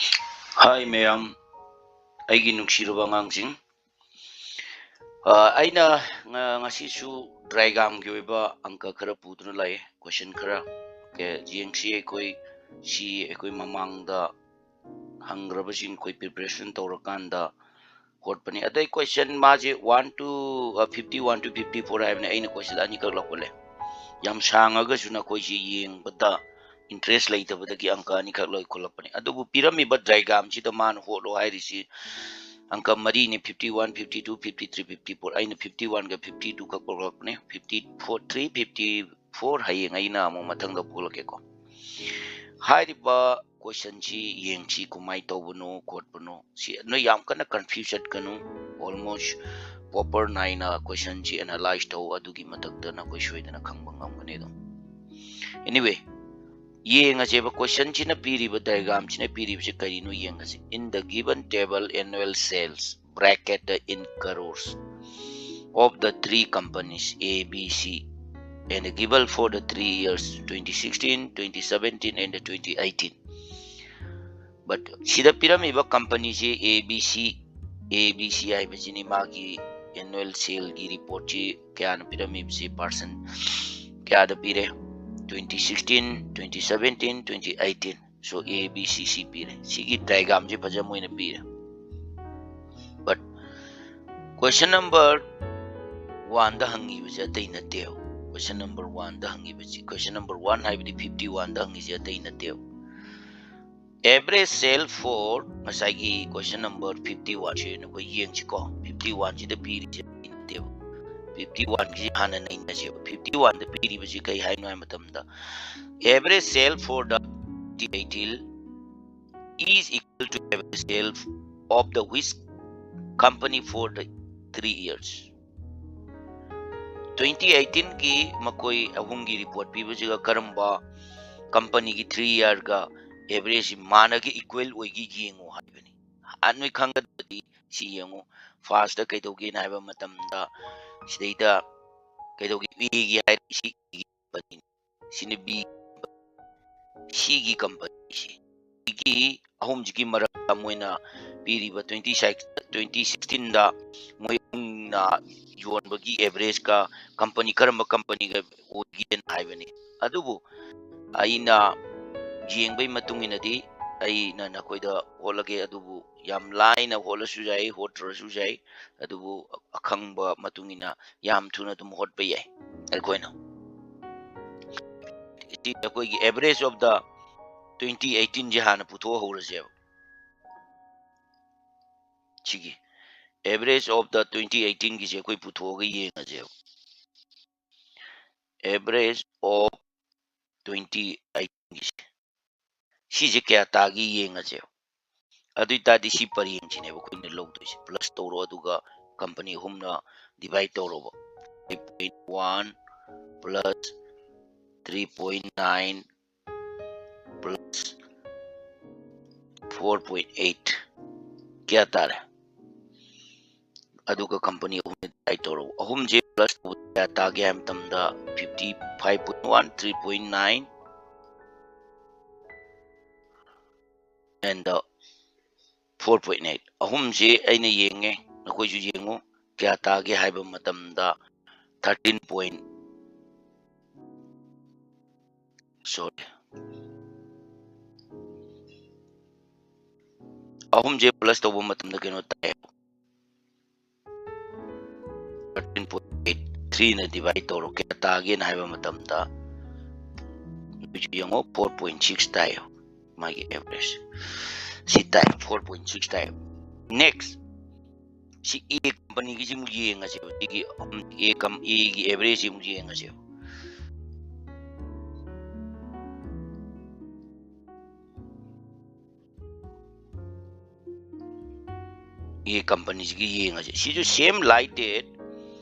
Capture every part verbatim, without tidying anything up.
Hi ꯃꯌꯥꯝ, ꯑꯩꯒꯤ ꯅꯨꯡꯁꯤꯔꯕ ꯑꯉꯥꯡꯁꯤꯡ꯫ ꯑ, ꯑꯩꯅ ꯉ-, ꯉꯁꯤꯁꯨ ꯗ꯭ꯔꯥꯏꯒꯥꯝꯒꯤ ꯑꯣꯏꯕ ꯑꯪꯀ ꯈꯔ ꯄꯨꯗꯨꯅ ꯂꯥꯛꯑꯦ, question ꯈꯔ꯫ ꯑꯣꯀꯦ, ꯌꯦꯡꯁꯤ ꯑꯩꯈꯣꯏ, ꯁꯤ ꯑꯩꯈꯣꯏ ꯃꯃꯥꯡꯗ ꯍꯪꯈ꯭ꯔꯕꯁꯤꯡ ꯑꯩꯈꯣꯏ preparation ꯇꯧꯔꯀꯥꯟꯗ ꯍꯣꯠꯄꯅꯤ꯫ ꯑꯗꯩ question ꯃꯥꯁꯦ one to, ꯑ, fifty one to fifty four ꯍꯥꯏꯕꯅꯤ꯫ ꯑꯩꯅ question ꯑꯅꯤꯈꯛ ꯂꯧꯈꯠꯂꯦ꯫ ꯌꯥꯝ ꯁꯥꯡꯉꯒꯁꯨ ꯅꯈꯣꯏꯁꯤ ꯌꯦꯡꯕꯗ interest ꯂꯩꯇꯕꯗꯒꯤ ꯑꯪꯀ ꯑꯅꯤꯈꯛ ꯂꯧꯈꯠꯂꯛꯄꯅꯤ꯫ ꯑꯗꯨꯕꯨ ꯄꯤꯔꯝꯃꯤꯕ ꯗ꯭ꯔꯥꯏꯒꯥꯝꯁꯤꯗ ꯃꯥꯅ ꯍꯣꯠꯂꯣ ꯍꯥꯏꯔꯤꯁꯤ ꯑꯪꯀ ꯃꯔꯤꯅꯤ, fifty one, fifty two, fifty three, fifty four꯫ ꯑꯩꯅ fifty one ꯒ fifty two ꯈꯛ ꯄꯨꯔꯛꯄꯅꯤ꯫ Fifty four, three, fifty four ꯍꯌꯦꯡ ꯑꯩꯅ ꯑꯃꯨꯛ ꯃꯊꯪꯗ ꯄꯨꯔꯛꯀꯦꯀꯣ꯫ ꯍꯥꯏꯔꯤꯕ question ꯁꯤ ꯌꯦꯡꯁꯤ, ꯀꯃꯥꯏꯅ ꯇꯧꯕꯅꯣ ꯈꯣꯠꯄꯅꯣ꯫ ꯁꯤ ꯅꯣꯏ ꯌꯥꯝ ꯀꯟꯅ confuse ꯆꯠꯀꯅꯨ꯫ Almost proper ꯅꯥꯏꯅ question ꯁꯤ analyze ꯇꯧ, ꯑꯗꯨꯒꯤ ꯃꯊꯛꯇ ꯅꯈꯣꯏ ꯁꯣꯏꯗꯅ ꯈꯪꯕ ꯉꯝꯒꯅꯤ ꯑꯗꯨꯝ꯫ Anyway, ꯌꯦꯡꯉꯁꯦꯕ, question ꯁꯤꯅ ꯄꯤꯔꯤꯕ, diagram ꯁꯤꯅ ꯄꯤꯔꯤꯕꯁꯦ ꯀꯔꯤꯅꯣ ꯌꯦꯡꯉꯁꯤ꯫ In the given table, annual sales, bracket in crores, of the three companies A, B, C, and given for the three years, twenty sixteen, twenty seventeen, and twenty eighteen꯫ But ꯁꯤꯗ ꯄꯤꯔꯝꯃꯤꯕ company ꯁꯤ A B C, A B C ꯍꯥꯏꯕꯁꯤꯅꯤ꯫ ꯃꯥꯒꯤ annual sale ꯒꯤ report ꯁꯤ ꯀꯌꯥꯅ ꯄꯤꯔꯝꯃꯤꯕꯁꯤ, percent ꯀꯌꯥꯗ ꯄꯤꯔꯦ? Twenty sixteen, twenty seventeen, twenty eighteen꯫ So, A, B, C, C ꯄꯤꯔꯦ꯫ ꯁꯤꯒꯤ diagram ꯁꯤ ꯐꯖꯅ ꯃꯣꯏꯅ ꯄꯤꯔꯦ꯫ But question number one ꯗ ꯍꯪꯉꯤꯕꯁꯦ ꯑꯇꯩ ꯅꯠꯇꯦꯕ꯫ Question number one ꯗ ꯍꯪꯉꯤꯕꯁꯤ, question number one ꯍꯥꯏꯕꯗꯤ fifty one ꯗ ꯍꯪꯉꯤꯁꯦ ꯑꯇꯩ ꯅꯠꯇꯦꯕ꯫ Average sale for, ꯉꯁꯥꯏꯒꯤ question number fifty one ꯁꯤ ꯅꯈꯣꯏ ꯌꯦꯡꯁꯤꯀꯣ꯫ Fifty one ꯁꯤꯗ ꯄꯤꯔꯤꯁꯦ ꯑꯇꯩ ꯅꯠꯇꯦꯕ꯫ Fifty one ꯁꯤ ꯍꯥꯟꯅ ꯅꯩꯅꯁꯦꯕ꯫ Fifty one ꯗ ꯄꯤꯔꯤꯕꯁꯤ ꯀꯩ ꯍꯥꯏꯅꯣ ꯍꯥꯏꯕ ꯃꯇꯝꯗ, average sale for the title is equal to average sale of the which company for the three years꯫ Twenty eighteen ꯒꯤ ꯃꯈꯣꯏ ꯑꯍꯨꯝꯒꯤ report ꯄꯤꯕꯁꯤꯒ ꯀꯔꯝꯕ company ꯒꯤ three year ꯒ average ꯁꯤ ꯃꯥꯟꯅꯒꯦ, equal ꯑꯣꯏꯒꯦ ꯌꯦꯡꯉꯨ ꯍꯥꯏꯕꯅꯤ꯫ ꯑ, ꯅꯣꯏ ꯈꯪꯒꯗꯕꯗꯤ ꯁꯤ ꯌꯦꯡꯉꯨ꯫ First ꯇ ꯀꯩꯗꯧꯒꯦꯅ ꯍꯥꯏꯕ ꯃꯇꯝꯗ, ꯁꯤꯗꯩꯗ ꯀꯩꯗꯧꯒꯦ? A ꯒꯤ ꯍꯥꯏꯔꯦ, ꯁꯤ A ꯒꯤ company ꯅꯤ꯫ ꯁꯤꯅ B, C ꯒꯤ company ꯁꯤ꯫ ꯁꯤꯒꯤ ꯑꯍꯨꯝꯁꯤꯒꯤ ꯃꯔꯛꯇ ꯃꯣꯏꯅ ꯄꯤꯔꯤꯕ twenty twenty sixteenꯗ ꯃꯣꯏ ꯑꯍꯨꯝꯅ ꯌꯣꯟꯕꯒꯤ average ꯀ company ꯀꯔꯝꯕ companyꯒ ꯑꯣꯏꯒꯦꯅ ꯍꯥꯏꯕꯅꯤ꯫ ꯑꯗꯨꯕꯨ ꯑꯩꯅ ꯌꯦꯡꯕꯒꯤ ꯃꯇꯨꯡ ꯏꯟꯅꯗꯤ ꯑꯩꯅ ꯅꯈꯣꯏꯗ ꯍꯣꯠꯂꯒꯦ, ꯑꯗꯨꯕꯨ ꯌꯥꯝ ꯂꯥꯏꯅ ꯍꯣꯠꯂꯁꯨ ꯌꯥꯏ, ꯍꯣꯠꯇ꯭ꯔꯁꯨ ꯌꯥꯏ, ꯑꯗꯨꯕꯨ ꯑꯈꯪꯕ ꯃꯇꯨꯡ ꯏꯟꯅ ꯌꯥꯝ ꯊꯨꯅ ꯑꯗꯨꯝ ꯍꯣꯠꯄ ꯌꯥꯏ꯫ ꯑꯩꯈꯣꯏꯅ ꯁꯤ ꯑꯩꯈꯣꯏꯒꯤ average of the twenty eighteenꯁꯦ ꯍꯥꯟꯅ ꯄꯨꯊꯣꯛꯍꯧꯔꯁꯦꯕ꯫ ꯁꯤꯒꯤ average of the twenty eighteenꯒꯤꯁꯦ ꯑꯩꯈꯣꯏ ꯄꯨꯊꯣꯛꯑꯒ ꯌꯦꯡꯉꯁꯦꯕ꯫ Average of twenty eighteenꯒꯤꯁꯦ, ꯁꯤꯁꯦ ꯀꯌꯥ ꯇꯥꯒꯦ ꯌꯦꯡꯉꯁꯦꯕ꯫ ꯑꯗꯨ ꯑꯣꯏꯇꯥꯔꯗꯤ ꯁꯤ ꯄꯔꯦꯡꯁꯤꯅꯦꯕ ꯑꯩꯈꯣꯏꯅ ꯂꯧꯗꯣꯏꯁꯦ꯫ Plus ꯇꯧꯔꯣ, ꯑꯗꯨꯒ company ꯑꯍꯨꯝꯅ divide ꯇꯧꯔꯣꯕ꯫ Five point one plus three point nine plus four point eight ꯀꯌꯥ ꯇꯥꯔꯦ? ꯑꯗꯨꯒ company ꯑꯍꯨꯝ divide ꯇꯧꯔꯣ꯫ ꯑꯍꯨꯝꯁꯦ plus ꯇꯧꯕꯗ ꯀꯌꯥ ꯇꯥꯒꯦ ꯍꯥꯏꯕ ꯃꯇꯝꯗ, fifty five point one, three point nine and four point eight꯫ ꯑꯍꯨꯝꯁꯦ ꯑꯩꯅ ꯌꯦꯡꯉꯦ, ꯅꯈꯣꯏꯁꯨ ꯌꯦꯡꯉꯨ, ꯀꯌꯥ ꯇꯥꯒꯦ ꯍꯥꯏꯕ ꯃꯇꯝꯗ thirteen point, sorry, ꯑꯍꯨꯝꯁꯦ plus ꯇꯧꯕ ꯃꯇꯝꯗ ꯀꯩꯅꯣ ꯇꯥꯏ, thirteen point eight, threeꯅ divide ꯇꯧꯔꯣ, ꯀꯌꯥ ꯇꯥꯒꯦꯅ ꯍꯥꯏꯕ ꯃꯇꯝꯗ, ꯅꯈꯣꯏꯁꯨ ꯌꯦꯡꯉꯣ, four point six ꯇꯥꯏ ꯃꯥꯒꯤ average꯫ ꯁꯤ ꯇꯥꯏ, four point six ꯇꯥꯏ꯫ Next, ꯁꯤ A companyꯒꯤꯁꯤ ꯑꯃꯨꯛ ꯌꯦꯡꯉꯁꯦꯕ꯫ ꯁꯤꯒꯤ ꯑꯍꯨꯝ, A com-, Aꯒꯤ average ꯑꯃꯨꯛ ꯌꯦꯡꯉꯁꯦꯕ꯫ A companyꯁꯤꯒꯤ ꯌꯦꯡꯉꯁꯦ꯫ ꯁꯤꯁꯨ same like that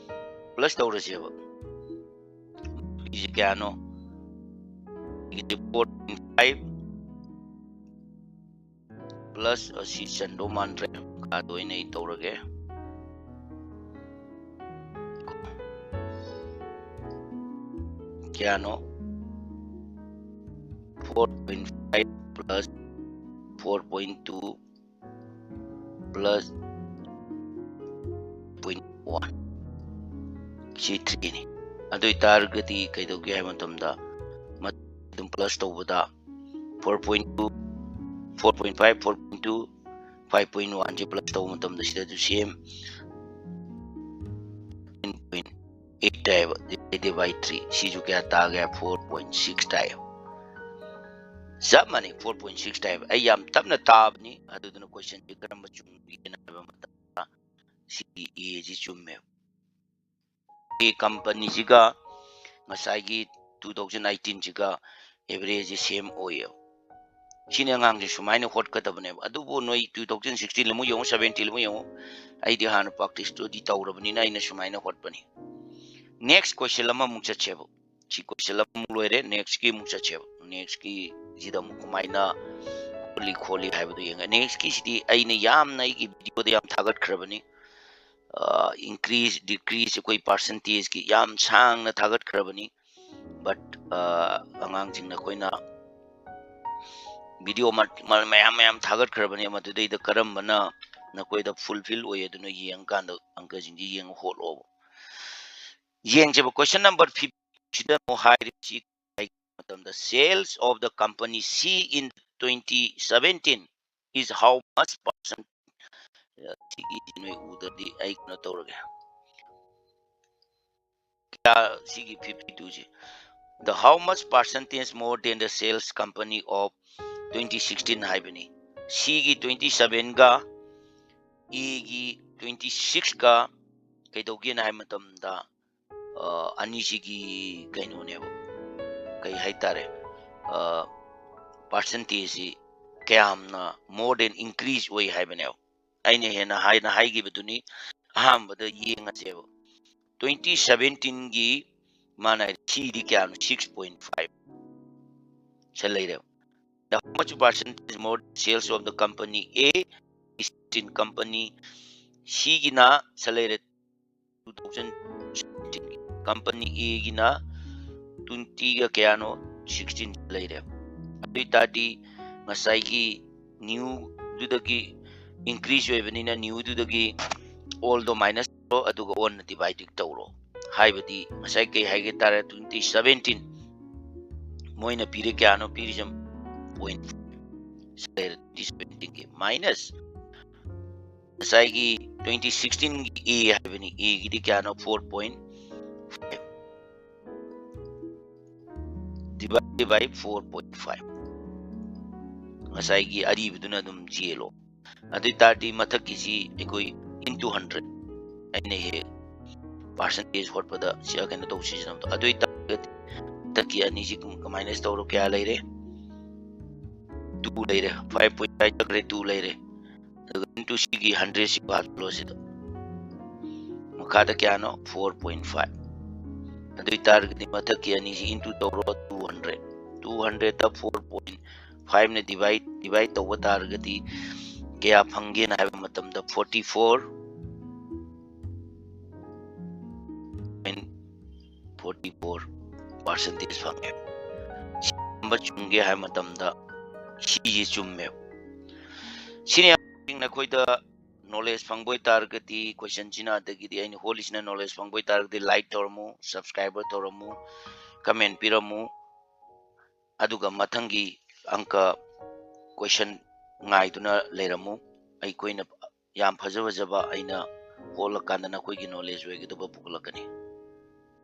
plus ꯇꯧꯔꯁꯦꯕ꯫ ꯁꯤꯁꯦ ꯀꯌꯥꯅꯣ? ꯁꯤꯒꯤꯁꯦ four point five plus ꯑꯁꯤ ꯆꯟꯗꯧ ꯃꯥꯟꯗ꯭ꯔꯦ, ꯃꯈꯥꯗ ꯑꯣꯏꯅ ꯑꯩ ꯇꯧꯔꯒꯦ꯫ ꯀꯌꯥꯅꯣ? Four point five plus four point two plus point one, ꯁꯤ three ꯅꯤ꯫ ꯑꯗꯨ ꯑꯣꯏꯇꯥꯔꯒꯗꯤ ꯀꯩꯗꯧꯒꯦ ꯍꯥꯏꯕ ꯃꯇꯝꯗ, ꯑꯗꯨꯝ plus ꯇꯧꯕꯗ four point two, four point five, four point two, five point one ꯁꯤ plus ꯇꯧꯕ ꯃꯇꯝꯗ ꯁꯤꯗ ꯑꯗꯨ same eight ꯍꯥꯏꯕ, divided by three, ꯁꯤꯁꯨ ꯀꯌꯥ ꯇꯥꯒꯦ? Four point six ꯇꯥꯏꯌꯦꯕ꯫ ꯆꯞ ꯃꯥꯟꯅꯩ, four point six ꯇꯥꯏꯌꯦꯕ꯫ ꯑꯩ ꯌꯥꯝ ꯇꯞꯅ ꯇꯥꯕꯅꯤ, ꯑꯗꯨꯗꯨꯅ questionꯁꯦ ꯀꯔꯝꯕ ꯆꯨꯝꯒꯦꯅ ꯍꯥꯏꯕ ꯃꯇꯝꯗ ꯁꯤꯒꯤ A ꯁꯤ ꯆꯨꯝꯃꯦꯕ꯫ A companyꯁꯤꯒ ꯉꯁꯥꯏꯒꯤ two thousand eighteenꯁꯤꯒ averageꯁꯦ same ꯑꯣꯏꯌꯦꯕ꯫ ꯁꯤꯅꯤ ꯑꯉꯥꯡꯁꯦ ꯁꯨꯃꯥꯏꯅ ꯍꯣꯠꯀꯗꯕꯅꯦꯕ꯫ ꯑꯗꯨꯕꯨ ꯅꯣꯏ two thousand sixteen ꯑꯃꯨꯛ ꯌꯦꯡꯉꯨ, seventeen ꯑꯃꯨꯛ ꯌꯦꯡꯉꯨ, ꯑꯩꯗꯤ ꯍꯥꯟꯅ practice study ꯇꯧꯔꯕꯅꯤꯅ ꯑꯩꯅ ꯁꯨꯃꯥꯏꯅ ꯍꯣꯠꯄꯅꯤ꯫ Next question ꯑꯃꯃꯨꯛ ꯆꯠꯁꯦꯕ꯫ ꯁꯤ question ꯑꯃꯃꯨꯛ ꯂꯣꯏꯔꯦ, nextꯀꯤ ꯑꯃꯨꯛ ꯆꯠꯁꯦꯕ꯫ Nextꯀꯤ ꯁꯤꯗ ꯑꯃꯨꯛ ꯀꯃꯥꯏꯅ ꯍꯣꯠꯂꯤ ꯈꯣꯠꯂꯤ ꯍꯥꯏꯕꯗꯨ ꯌꯦꯡꯉꯦ꯫ Nextꯀꯤꯁꯤꯗꯤ ꯑꯩꯅ ꯌꯥꯝꯅ ꯑꯩꯒꯤ videoꯗ ꯌꯥꯝ ꯊꯥꯒꯠꯈ꯭ꯔꯕꯅꯤ꯫ ꯑ, increase, decrease ꯑꯩꯈꯣꯏ percentageꯀꯤ ꯌꯥꯝ ꯁꯥꯡꯅ ꯊꯥꯒꯠꯈ꯭ꯔꯕꯅꯤ꯫ But, ꯑ, ꯑꯉꯥꯡꯁꯤꯡ ꯅꯈꯣꯏꯅ video ꯃ-, ꯃ-, ꯃꯌꯥꯝ ꯃꯌꯥꯝ ꯊꯥꯒꯠꯈ꯭ꯔꯕꯅꯤ, ꯃꯗꯨꯗꯩꯗ ꯀꯔꯝꯕꯅ ꯅꯈꯣꯏꯗ fulfill ꯑꯣꯏ ꯑꯗꯨꯅ ꯌꯦꯡꯉꯀꯥꯟꯗ ꯑꯪꯀꯁꯤꯡꯁꯤ ꯌꯦꯡꯉ ꯍꯣꯠꯂꯣꯕ꯫ ꯌꯦꯡꯁꯦꯕ, question number fifth ꯁꯤꯗ ꯑꯃꯨꯛ ꯍꯥꯏꯔꯤꯕꯁꯤ ꯀꯩꯒꯤꯅꯣ ꯃꯇꯝꯗ sales of the company C in twenty seventeen is how much percent? ꯁꯤꯒꯤ ꯅꯣꯏ ꯎꯗ꯭ꯔꯗꯤ ꯑꯩ ꯀꯩꯅꯣ ꯇꯧꯔꯒꯦ꯫ ꯀꯌꯥ ꯁꯤꯒꯤ fifty twoꯁꯤ? The how much percentage more than the sales company of twenty sixteen ꯍꯥꯏꯕꯅꯤ꯫ Cꯒꯤ twenty sevenꯒ Aꯒꯤ twenty sixꯀ ꯀꯩꯗꯧꯒꯦꯅ ꯍꯥꯏꯕ ꯃꯇꯝꯗ, ꯑ, ꯑꯅꯤꯁꯤꯒꯤ ꯀꯩꯅꯣꯅꯦꯕ, ꯀꯩ ꯍꯥꯏꯇꯥꯔꯦ, ꯑ, percentageꯁꯤ ꯀꯌꯥꯝꯅ more than increase ꯑꯣꯏ ꯍꯥꯏꯕꯅꯦꯕ꯫ ꯑꯩꯅ ꯍꯦꯟꯅ ꯍꯥꯏꯅ ꯍꯥꯏꯈꯤꯕꯗꯨꯅꯤ꯫ ꯑꯍꯥꯟꯕꯗ ꯌꯦꯡꯉꯁꯦꯕ꯫ Twenty seventeenꯒꯤ ꯃꯥꯅ ꯍꯥꯏ Cꯗꯤ ꯀꯌꯥꯅꯣ? Six point five꯫ ꯁꯦ ꯂꯩꯔꯦꯕ꯫ The how much percentage more sales of the company A is in company Cꯒꯤꯅ ꯁꯦ ꯂꯩꯔꯦ two thousand seventeen꯫ Company Aꯒꯤꯅ twentyꯒ ꯀꯌꯥꯅꯣ? Sixteen ꯂꯩꯔꯦ꯫ ꯑꯗꯨ ꯑꯣꯏ ꯇꯥꯔꯗꯤ ꯉꯁꯥꯏꯒꯤ New ꯗꯨꯗꯒꯤ increase ꯑꯣꯏꯕꯅꯤꯅ new ꯗꯨꯗꯒꯤ old ꯗꯣ minus ꯇꯧꯔꯣ, ꯑꯗꯨꯒ old ꯅ divide ꯇꯧꯔꯣ꯫ ꯍꯥꯏꯕꯗꯤ ꯉꯁꯥꯏ ꯀꯩ ꯍꯥꯏꯒꯦ ꯇꯥꯔꯦ, twenty seventeen ꯃꯣꯏꯅ ꯄꯤꯔꯦ, ꯀꯌꯥꯅꯣ ꯄꯤꯔꯤꯁꯦ? Point twenty seventeen ꯒꯤ minus ꯉꯁꯥꯏꯒꯤ twenty sixteen ꯒꯤ A ꯍꯥꯏꯕꯅꯤ, A ꯒꯤꯗꯤ ꯀꯌꯥꯅꯣ? Four point five divided by four point five꯫ ꯉꯁꯥꯏꯒꯤ ꯑꯔꯤꯕꯗꯨꯅ ꯑꯗꯨꯝ ꯌꯦꯜꯂꯣ꯫ ꯑꯗꯨ ꯑꯣꯏ ꯇꯥꯔꯗꯤ ꯃꯊꯛꯀꯤꯁꯤ ꯑꯩꯈꯣꯏ into hundred, ꯑꯩꯅ ꯍꯦꯛ percentage ꯍꯣꯠꯄꯗ ꯁꯤ ꯀꯩꯅꯣ ꯇꯧ ꯁꯤꯖꯤꯟꯅꯕꯗꯣ, ꯑꯗꯨ ꯑꯣꯏ ꯇꯥꯔꯒꯗꯤ ꯃꯊꯛꯀꯤ ꯑꯅꯤꯁꯤ ꯀꯝ-, combine ꯇꯧꯔꯣ, ꯀꯌꯥ ꯂꯩꯔꯦ? Two ꯂꯩꯔꯦ꯫ Five point five ꯆꯠꯈ꯭ꯔꯦ, two ꯂꯩꯔꯦ꯫ ꯑꯗꯨꯒ into ꯁꯤꯒꯤ hundred ꯁꯤ ꯍꯥꯞꯆꯤꯜꯂꯣ ꯁꯤꯗ꯫ ꯃꯈꯥꯗ ꯀꯌꯥꯅꯣ? Four point five꯫ ꯑꯗꯨ ꯑꯣꯏ ꯇꯥꯔꯒꯗꯤ ꯃꯊꯛꯀꯤ ꯑꯅꯤꯁꯤ into ꯇꯧꯔꯣ, two hundred꯫ Two hundred ꯇ four point five ꯅ divide, divide ꯇꯧꯕ ꯇꯥꯔꯒꯗꯤ ꯀꯌꯥ ꯐꯪꯒꯦꯅ ꯍꯥꯏꯕ ꯃꯇꯝꯗ forty four point forty four percentage ꯐꯪꯉꯦ꯫ ꯁꯤ ꯆꯨꯝꯕ ꯆꯨꯝꯒꯦ ꯍꯥꯏꯕ ꯃꯇꯝꯗ ꯁꯤꯁꯤ ꯆꯨꯝꯃꯦꯕ꯫ ꯁꯤꯅꯤ ꯅꯈꯣꯏꯗ knowledge ꯐꯪꯕ ꯑꯣꯏꯇꯥꯔꯒꯗꯤ, question ꯁꯤꯅ ꯑꯗꯒꯤꯗꯤ ꯑꯩꯅ ꯍꯣꯜꯂꯤꯁꯤꯅ knowledge ꯐꯪꯕ ꯑꯣꯏꯇꯥꯔꯒꯗꯤ, like ꯇꯧꯔꯝꯃꯨ, subscribe ꯇꯧꯔꯝꯃꯨ, comment ꯄꯤꯔꯝꯃꯨ꯫ ꯑꯗꯨꯒ ꯃꯊꯪꯒꯤ ꯑꯪꯀ question ꯉꯥꯏꯗꯨꯅ ꯂꯩꯔꯝꯃꯨ꯫ ꯑꯩꯈꯣꯏꯅ ꯌꯥꯝ ꯐꯖ ꯐꯖꯕ ꯑꯩꯅ ꯍꯣꯠꯂꯀꯥꯟꯗ ꯅꯈꯣꯏꯒꯤ knowledge ꯑꯣꯏꯒꯗꯕ ꯄꯨꯈꯠꯂꯛꯀꯅꯤ꯫